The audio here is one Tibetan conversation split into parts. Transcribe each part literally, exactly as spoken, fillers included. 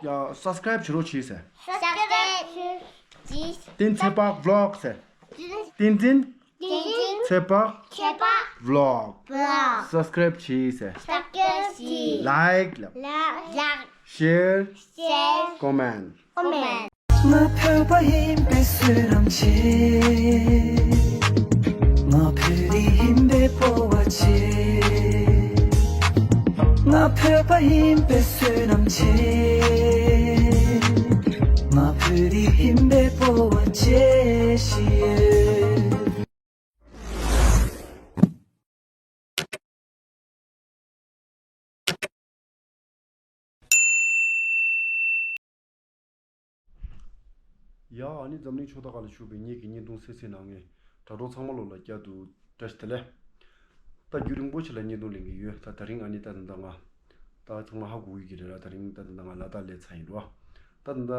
ཡ། སབ་སི་ཀ་རེབ་བྱེད་རོགས་བྱེད་ཟེར། སབ་སི་ཀ་རེབ་བྱེད། བསྟན་འཛིན་ཚེ་དཔག་བི་ལོག་ཟེར། བསྟན་འཛིན། བསྟན་འཛིན། ཚེ་དཔག་ཚེ་དཔག་བི་ལོག་བི་ལོག་སབ་སི་ཀ་རེབ་བྱེད་ཟེར། སབ་སི་ཀ་རེབ་བྱེད། ལའིཀ་ལབ། ལའིཀ་ལབ། ཤེར། ཤེར། ཀོ་མེན། ཀོ་མེན། ང་བོད་པ་ཡིན་པའི་བསོད་ནམས་ཆེ། ང་བོད་རིགས་ཡིན་པའི་སྤོབས་པ་ཆེ། ང་བོད་པ་ཡིན་པའི་བསོད་ནམས་ཆེ། ང་བོད་རིགས་ཡིན་པའི་སྤོབས་པ་ཆེ་ཞིག་ཡོད། ཡ། ཨ་ནི་འཛམ་གླིང་ཕྱོགས་མཐའ་ཁག་ལ་བཞུགས་པའི་ངེད་ཀྱི་བརྙན་ཐུང་གསན་གཟིགས་གནང་མཁན་དྲ་གྲོགས་ཚང་མ་ལོ་ལ་བསྐྱར་དུ་བཀྲ་ཤིས་བདེ་ལེགས། ད་རྒྱུན་རིང་པོ་ཞིག་ལ་བརྙན་ཐུང་ལེན་གྱི་ཡོད། ད་དེ་རིང་ཨ་ནི་ད་ད་ལྟ་ང་ད་ཚང་མ་ཧ་གོ་གི་རེད་ར། དེ་རིང་ད་ད་ལྟ་ང་ལ་དྭགས་སླེབས་ཚར་ཡིན་རོ། ད་ད་ལྟ་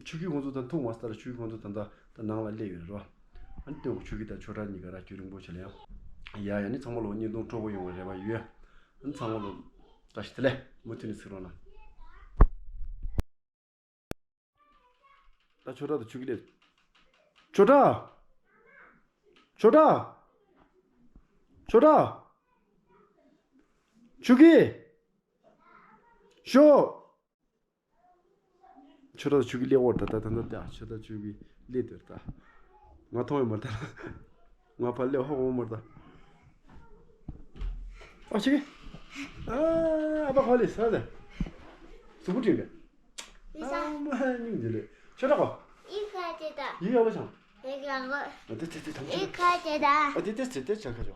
ཆོས་སྐྱིད་ཁོང་ཚོ་ད་ཐུག་མ་སོང་། ད་ཆོས་སྐྱིད་ཁོང་ཚོ་ད་ད་ད་ནང་ལ་སླེབས་ཡོད་རེད་རོ། ཨ་ནི་སྟོན་གོ། ཆོས་སྐྱིད་དང་ཆོས་གྲགས་གཉིས་ཀ་ར་རྒྱུན་རིང་པོ་ཞིག་ལ་ཡང་། ཡ་ཡ། ཨ་ནི་ཚང་མ་ལོ་བརྙན་ཐུང་སྤྲོ་པོ་ཡོང་བའི་རེ་བ་ཡོད། ཨ་ནི་ཚང་མ་ལོ་བཀྲ་ཤིས་བདེ་ལེགས། མུ་མཐུད་ནས་གཟིགས་རོགས་གནང་། ད་ཆོས་གྲགས་དང་ཆོས་སྐྱིད་སླེབས། ཆོས་གྲགས། ཆོས་གྲགས། ཆོས་གྲགས། ཆོས་སྐྱིད། ཤོག་ཆོས་གྲགས་ཆོས་སྐྱིད་སླེབས་འོར་ད། ད་ད་ད་ད་ཆོས་གྲགས་ཆོས་སྐྱིད་སླེབས་འདུག་ད། ང་མཐོང་ཡོད་མ་རེད་ད། ང་ཕར་སླེབས་ཧ་གོ་མ་རེད་ད། ཨ་ཆོས་སྐྱིད། ཨ་ཨ་ཕ་ཧོ་ལི་ས་ད། གཟུགས་པོ་བསྒྲིམས་པས། ཨ་མ་སྙིང་རྗེ་ལེ། ཆོས་གྲགས་གོ། ཡིག་ག་ཅེ་ད། ཡིག་ཡག་པོ་བྱང་། ཡིག་ཡག་པོ། ཨ་དེ་དེ་དེ་དང་། ཡིག་ག་ཅེ་ད། ཨ་དེ་དེ་དེ་དེ་ཆ་ཁ་ཆོ།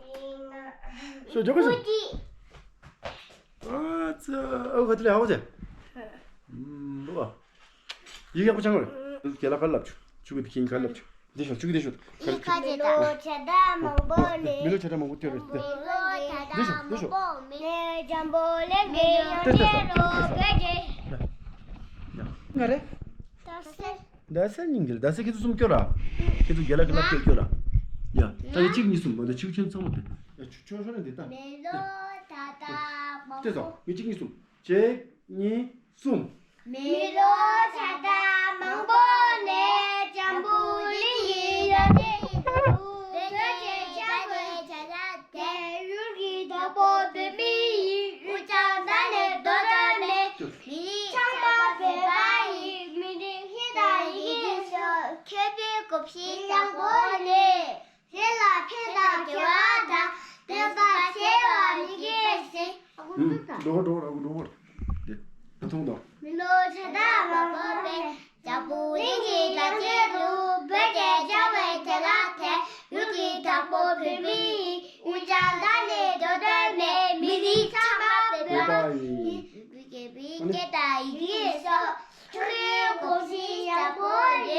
ཤོ་ཇོ་ག་ཤོ། ཨ་ཙི། ཨོ་ག་དེ་ལས་ཧ་གོ་ཅེ། ཨུམ། ལོ། ཡིག་ཡག་པོ་བྱང་གོ། རྒན་ལགས་ག་ལབ་ཆུ། ཆུ་གི་དེ་ཁྱེད་ག་ལབ་ཆུ། འདི་ཤོ། ཆུ་གི་འདི་ཤོ། ཡིག་ག་ཅེ་ད། མི་ལོ་ཕྱེད་དང་མང་པོ་ནས། མི་ལོ་ཕྱེད་དང་མང་པོ་སྟེར་རེད་དེ། མི་ལོ་ཕྱེད་དང་འདི་ཤོ་འདི་ཤོ། མང་པོ་ནས་འཇམ་པོ་ལས་མི་ཡོང་ཅེ་རོ་བོད་ཀྱི། ཡ་ཡ། ང་རེད། ད་སེ། ད་སེ་སྙིང་རྗེ་ལ། ད་སེ་ཁྱེད་ཚོ་གསུམ་སྐྱོར་ར། ཁྱེད་ཚོ་རྒན་ལགས་ཀྱི་ལབ་སྐྱོར་སྐྱོར་ར། ཡ། ད་ཡ་གཅིག་གཉིས་གསུམ་མ་ད་ཆིག་ཆེན་ཚང་མ་དེ། ཡ་ཆོ་ཆོ་ཆོ་ནས་དེ་ད། མི་ལོ་ད་ད་མང་པོ། དེ་ཚོ་ཡ་གཅིག་གཉིས་གསུམ། གཅིག་གཉིས་གསུམ། མི་ལོ་ཕྱེད་དང་མང་པོ་ནས་འཇམ་པོ་གླིང་གི་ཡ་དེ་རུ་བོད་ཀྱི་བྱ་བའི་བྱ་ལ་དེ་ཡུལ་གྱི་བདག་པོ་བོད་མི་ཡིན། འུ་ཅག་ད་ནས་མདོར་བསྡུས་ནས། མི་རིགས་ཚང་མ་བོད་པ་ཡིན། མི་རིགས་ཧིན་དང་ཡི་གེ་སོགས་མཁས་པའི་གོམས་གཤིས་བཟང་པོ་ནས། དེ་ལ་ཕན་དང་བདེ་བ་དང་ལྡན་པ་བྱེད་པ་མི་དགེ་ཟེར། འགྲོ་འགྲོ་འགྲོ་འགྲོ། དེ་ད་མཐོང་དང་། མི་ལོ་ཕྱེད་དང་མང་པོ་བས། འཇམ་པོ་གླིང་གི་ལ་རྗེ་རུ་བོད་ཀྱི་བྱ་བའི་བྱ་ལ་དེ་ཡུལ་གྱི་བདག་པོ་བོད་མི་ཡིན། འུ་ཅག་ད་ནས་མདོར་བསྡུས་ནས། མི་རིགས་ཚང་མ་བོད་པ་ཡིན། བོད་པའི་སྐད་དང་ཡི་གེ་སོགས་ཆོས་གོམས་གཤིས་བཟང་པོ་ལས།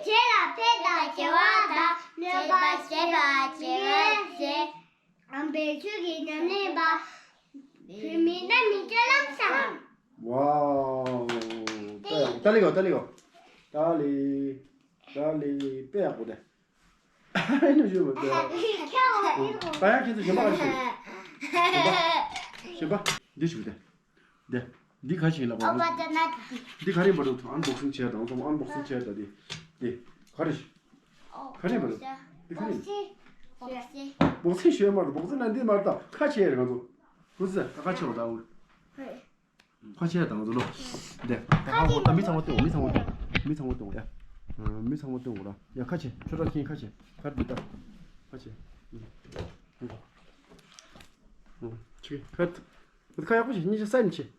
བྱེད་ལ་ཕན་དང་བྱེད་པ་དང་ནོད་པ་བཟོད་པ་བྱེད་པ་ཟེར། ཨམ་པའི་ཆོས་ཀྱི་ཉམས་ལེན་པ། བོད་མི་རྣམས་ཀྱི་སྤྱོད་ལམ་བཟང་། ཝའོ། ཏཱ་ཡག་པོ། ཏཱ་ལི་གོ། ཏཱ་ལི་གོ། ཏཱ་ལི། ཏཱ་ལི་དཔེ་ཡག་པོ་དེ། ཨ་ནི་ཞུ་བ་དེ། ད་ཡང་ཁྱེད་ཚོ་གཞན་པ་ག་རེ་ཞུ། གཞན་པ། གཞན་པ། འདི་ཞུ་དེ། འདི། འདི་ག་ཞིག་ལ་བ། ཨོ་བ་ད་ན། འདི་ག་རེ་འབར་འདུག་ཨན་བོག་སིང་བྱས་དང་ཚང་མ་ཨན་བོག་སིང་བྱས་དང་འདི། འདི། ག་རེ་ཞིག་ག་རེ་འབར་འདུག་འདི་ག་རེ། བོག་སིང་། བོག་སིང་ཞུ་ཡ་མ་རེད། བོག་སིང་ན་འདི་མ་རེད། ད་ཁ་ཕྱེ་ཡ་རེད་ང་ཚོ། བུ་ཚ་ད་ཁ་ཕྱེ་བ་ད་འུ། ཁ་ཕྱེ་ཡ་ད་ང་ཚོ་ལོ། འདི། ད་ཧ་གོ། ད་མི་ཚང་མ་སྟོན། མི་ཚང་མ་སྟོན། མི་ཚང་མ་སྟོན་ཡ། མི་ཚང་མ་སྟོན་ར། ཡ་ཁ་ཕྱེ། ཁྱོད་ར་ཁྱེད་ཁ་ཕྱེ། ཁ་འདི་ད། ཁ་ཕྱེ། ཁྱོད་ཁ། ཁ་ཡག་པོ་བྱེད། གཉིས་ཆ་སའི་མི་བྱེད།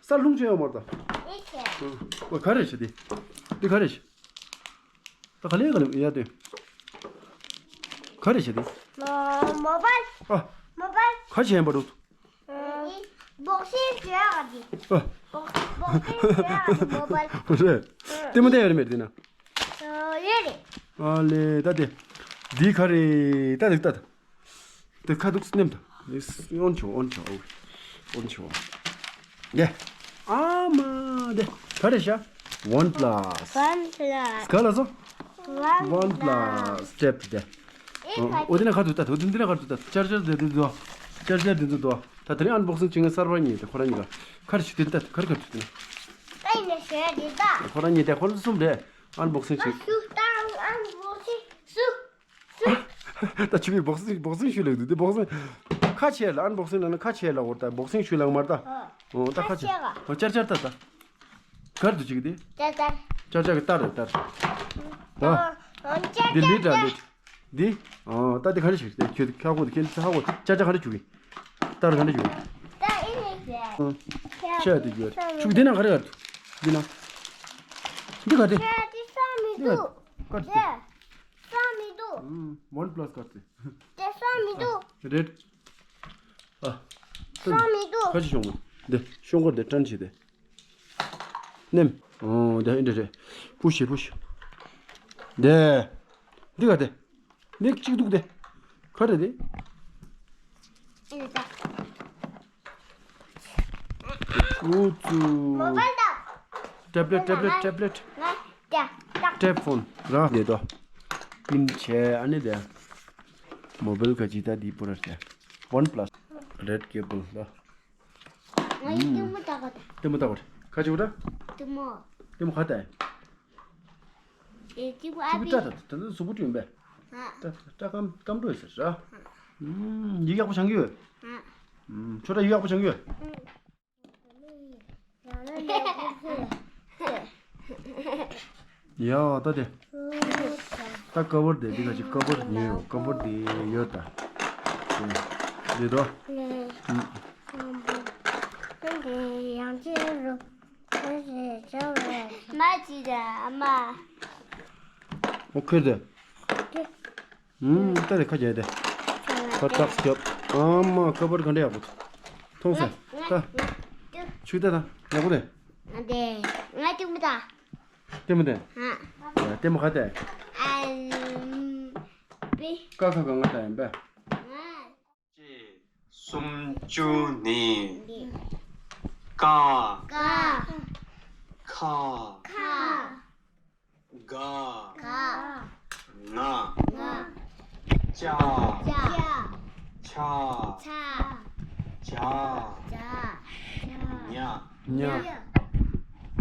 ས་ལྷུང་བྱས་ཡོད་མ་རེད་ད། འོ་ག་རེ་བྱེད་དེ། འདི་ག་རེ་བྱེད། ད་ག་ལེ་ག་ལེ་ཡ་དེ། ག་རེ་བྱེད་དེ། མོ་མོ་པལ། ཨ། མོ་པལ། ག་བྱེད་ཡིན་པ་རུ། བོག་སིང་བྱེད་ཡག་གི། ཨ། བོག་བོག་སིང་བྱེད་ཡག་གི་མོ་པལ། རེད། ལྟད་མོ་བལྟ་ཡ་རེད་མེད་དེ་ན། ཡོད་རེད། ཨ་ལེ་ད་དེ། འདི་ག་རེ་ད་དེ་ད་དེ། དེ་ཁ་ཐུག་སྣེམ་ད། ཨོན་ཆོ་ཨོན་ཆོ་ཨོན་ཆོ། དེ། ཨ་མ་དེ། ག་རེ་ཤ། One Plus། One Plus། ག་ལ་སོ། One Plus། སྟེབ་དེ། ཨོ་དེ་ན་ཁ་ཐུག་ད། དེ་ན་ཁ་ཐུག་ད། ཅར་ཅར་དེ་དེ་དོ། ཅར་ཅར་དེ་དེ་དོ། ད་དེ་རིང་ཨན་བོག་སིང་བྱེད་མཁན་གསར་པ་གཉིས་དེ་ཁོ་རང་གཉིས་ལ། ག་རེ་ཞུ་དེ་ད་ག་རེ་ག་རེ་ཐུག་དེ་ན། ད་ཡིན་ནས་ དེ་རེད་ད། ཁོ་རང་གཉིས་དེ་ཁོ་རང་གསུམ་རེད། ཨན་བོག་སིང་ཞིག་སུ་ད་ཨན་བོག་སིང་སུ། ད་ཆུ་བའི་བོག་སིང་བོག་སིང་ཞུ་ལེགས་འདུག་དེ་བོག་སིང་། ཁ་ཆེ་ལ་ཨན་བོག་སིང་ལ་ན་ཁ་ཆེ་ལ་འོ་ད་བོག་སིང་ཞུ་ལེགས་མར་ད། འོ་ད་ཁ་ཆེ། ཁ་ཆེ་ག་འོ་ཅར་ཅར་ད་ད། གར་དུ་ཅིག་དེ། ཅར་ཅར། ཅར་ཅར་གི་ཏར་རེད་ཏར། ད། འདི་ལི་ཏྲ་ལི་ཏྲ། འདི། ཨ་ད་དེ་ག་འདྲ་ཞིག་དེ་ཁྱོད་ཁ་ཁོ་དེ་ཁྱེད་ཚ་ཁ་ཁོ་ཅར་ཅར་ག་འདྲ་བྱུག་གི་ཏར་ག་འདྲ་བྱུག་གི་ཨང་། ཤ་དེ་རྒྱུ་ཆུ་འདི་ན་ག་རེ་ག་རེ་འདི་ན། འདི་ག་དེ། ཤ་དེ་ས་མི་འདི་ག་འདུག་ག་དེ། ས་མི་འདུག་ཨང་། ཝན་པ་ལ་སི་ག་དེ། དེ་ས་མི་འདུག་རེད། ཨ། ས་མི་འདུག་ཁ་ཅིག་ཤོང་གོ། འདི་ཤོང་གོ་འདི་ཀྲན་ཆེ་དེ། ནེམ། ཨོ་དེ་ཨིན་དེ་རེད། པུ་ཤི་པུ་ཤི། དེ། འདི་ག་དེ། འདི་གཅིག་འདུག་དེ། ག་རེ་དེ། ཨུ་ཙུ། མོ་བལ་ད། ཊེབ་ལེཊ་ཊེབ་ལེཊ་ཊེབ་ལེཊ། ཊེབ་ཕོན་ར་དེ་དོ། པིན་ཆེ་ཨ་ནི་དེ། མོ་བལ་ག་ཅི་ད་དེ་པུ་ར་ཆེ། ཝན་པ་ལ་སི། རེད་ཀེ་བལ་ལ། ང་ཡི་ལྟད་མོ་ལྟ་ག་ད། ལྟད་མོ་ལྟ་ག་ད། ཁ་ཅིག་ར། ལྟད་མོ། ལྟད་མོ་ག་ད། ཨེ་ཅིག་ཨ་ཅིག་པི། ལྟ་ད་ད་ད་གཟུགས་པོ་བསྐྲུན་པས། ཨ། ད་ད་སྐམ་སྐམ་འགྲོ་ཡོད་ཟེར་ར། ཨ། ཡིག་ཡག་པོ་སྦྱང་གི་ཡོད། ཨ། ཁྱོད་ད་ཡིག་ཡག་པོ་སྦྱང་གི་ཡོད། ཨ། ཡ་ད་དེ། ད་ཀ་བར་དེ་འདི་ག་ཅིག་ཀ་བར་ཉོས་ཡོད། ཀ་བར་དེ་ཡོད་ད། དེ་དོ། ཡང་ཅི་རུ། མ་ཅི་ད་ཨ་མ། ཨོ་ཁེ་དེ། ཨུམ། ད་རེ་ཁ་རྒྱག་དེ། ཁ་ཏག་རྒྱབ། ཨ་མ་ཀ་བར་ག་འདྲ་ཡག་པོ། མཐོང་སོང་། ད། ཆུ་ད་ད་ཡག་པོ་དེ། དེ། ང་ལྟད་མོ་ད། ལྟད་མོ་དེ། ཨ། ལྟད་མོ་ག་དེ། ཨ། པི། ཀ་ཁ་ག་ང་ད་ཡིན་པས། ང་། གཅིག་སུམ་ཅུ་ནི། ཀ། ཀ། ཁ། ཁ། ག། ག། ང་། ང་། ཅ། ཅ། ཆ། ཆ། ཇ། ཇ། ཇ། ཉ། ཉ།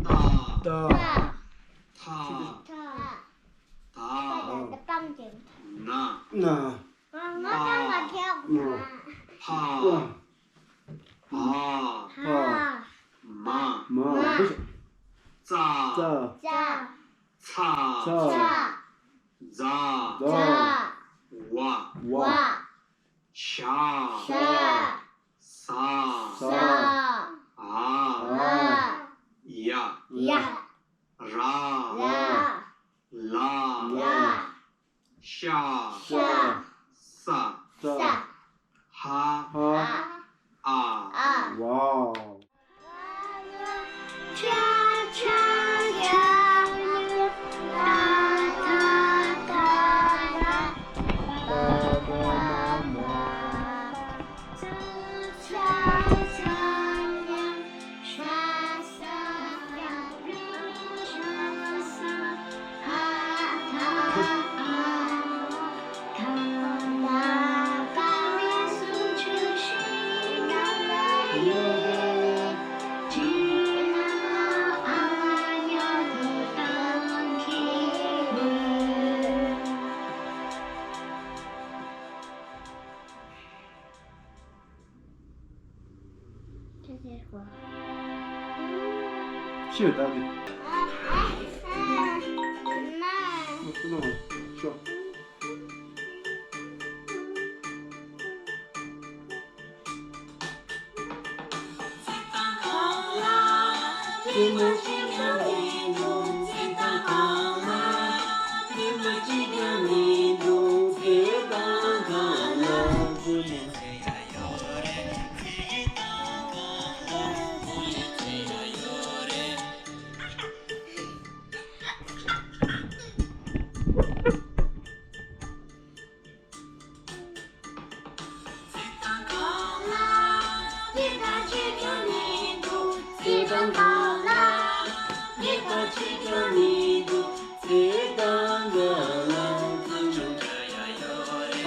ཏ། ཏ། ཏ། ཐ། ཐ། ད། ད། ན། ན། ང་ང་ང་ང་ཕ། ཕ། ཕ། མ། མ། ཙ། ཙ། ཚ། ཚ། ཛ། ཛ། ཝ། ཝ། ཞ། ཞ། ཟ། ཟ། འ། འ། ཡ། ཡ། ར། ར། ལ། ལ། ཤ། ཤ། ས། ས། ཧ། ཧ། ཨ། ཨ། ཝའོ། ཤེས་ད་གི། ཤོ།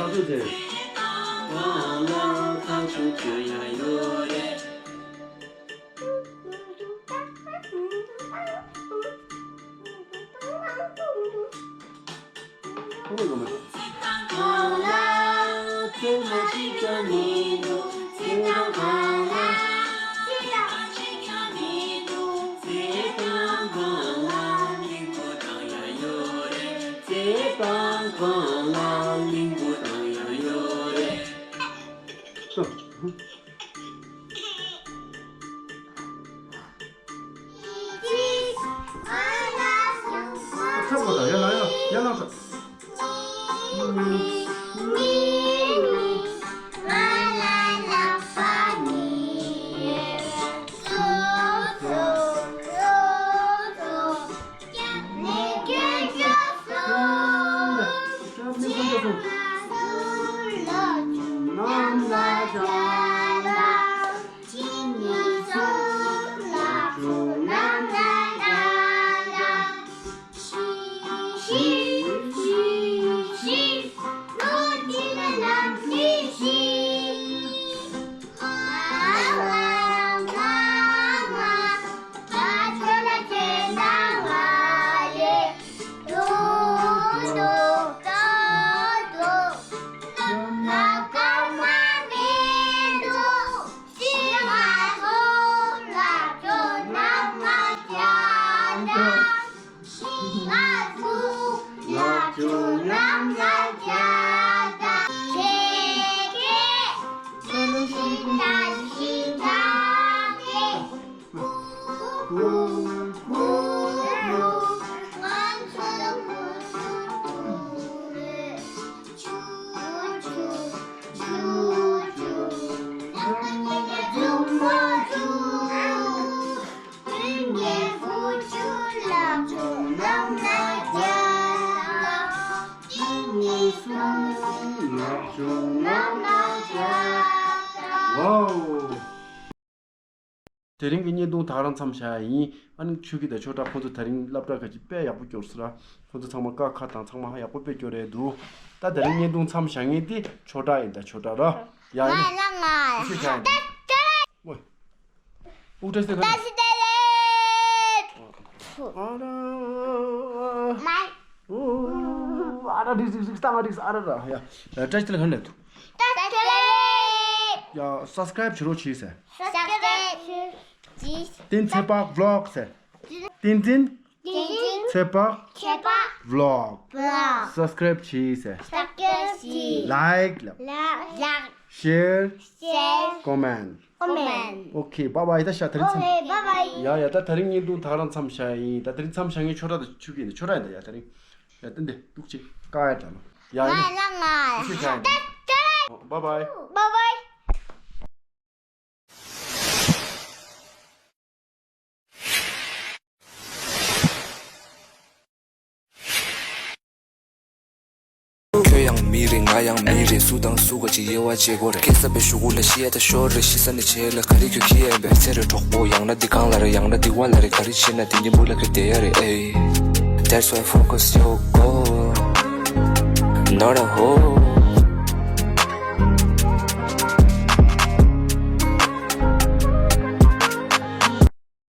ཐག་ཆོད་དེ། ཐག་ཆོད་དེ། ཁྲབ་པོ་དང་ཡར་ལངས་ཡར་ལངས་ཡར་ལངས་ཤོག Wow. དེ་རིང་གི་བརྙན་ཐུང་ད་ག་རང་མཚམས་བཞག་ཡིན། ཨ་ནི་ཆོས་སྐྱིད་དང་ཆོས་གྲགས་ཁོང་ཚོ་དེ་རིང་སློབ་གྲྭ་ཁ་ཅིག་དཔེ་ཡག་པོ་སྐྱོར་སོང་ར། ཁོང་ཚོ་ཚང་མ་ཀ་ཁ་དང་ཚང་མ་ཧ་ཡག་པོ་དཔེ་སྐྱོར་རེད་འདུག་ད་དེ་རིང་བརྙན་ཐུང་མཚམས་བཞག་མཁན་དེ་ཆོས་གྲགས་ཡིན། ད་ཆོས་གྲགས་ར། ཡ་ཡིན། ང་ལ་ང་ཨ་ཤེ་བཞག་ཡིན། ཨོ། ཨུ་ཏྲ་སི་ཏེ་ཁ་ཏ་སི་ཏེ་ལེ། ཨ་ར། མ། ཨོ། ཨ་ར་རིག་རིག་རིག་ཏང་རིག་ཨ་ར་ར་ཡ། ཨ་ཏྲ་ཅི་ལ་ཁན་ལེ་ཐུ། ཏྲ་ཅི་ལེ། ཡ་སབ་སི་ཀ་རེབ་བྱེད་རོགས་བྱེད་ཟེར། སབ་སི་ཀ་རེབ་བྱེད། ཏིན་ཚེ་པག་བི་ལོག་ཟེར། ཏིན་ཏིན། ཏིན་ཏིན། ཚེ་པག་ཚེ་པག་བི་ལོག་བི་ལོག་སབ་སི་ཀ་རེབ་བྱེད་ཟེར། སབ་སི་ཀ་རེབ་བྱེད། ལའིཀ་ལབ། ལ་ལ། ཤེར། ཤེར། ཀོ་མེན། ཀོ་མེན། ཨོ་ཁེ། བཱའི་བཱའི། ད་ཤ་དེ་རིང་མཚམས། ཨོ་ཁེ། བཱའི་བཱའི། ཡ་ཡ། ད་དེ་རིང་བརྙན་ཐུང་ད་ག་རང་མཚམས་བཞག་ཡིན། ད་དེ་རིང་མཚམས་བཞག་མཁན་ཆོས་གྲགས་དང་ཆོས་སྐྱིད་ཡིན། ཆོས་གྲགས་ཡིན། ད་ཡ་དེ་རིང་ཡ་ཏན་ཏན་ཏུག་ཅིག་ཀ་ཡ་དྲ་ལོ། ཡ་ཡིན། ང་ལ་ང་། ཆོས་གྲགས་ཡིན། ད་ད། ཨོ། བཱའི་བཱའི། བཱའི་བཱའི། ཁྱོད་ཡང་མི་རེད། ང་ཡང་མི་རེད། སུ་དང་སུ་ག་ཅིག་དབྱེ་བ་འབྱེད་དགོས་རེད། སྐད་གསར་པའི་གཞུག་གུ་ལ་ཤི་ཡ་ད་ཤོར་རེད། ཤི་ས་ནས་བྱེད་ལ་ག་རེ་ཁྱོད་ཁྱི་ཡན་པས། ཚེ་རེ་གྲོགས་པོ་ཡང་ན་འདི་གང་ལ་རེད། ཡང་ན་འདི་བ་ལ་རེད། ག་རེ་བྱེད་ན་འདི་ཉིན་མོ་ལ་ཁྱོད་བསྡད་ཡ་རེད། ཨེ། That's why focus your goal. Not a hole.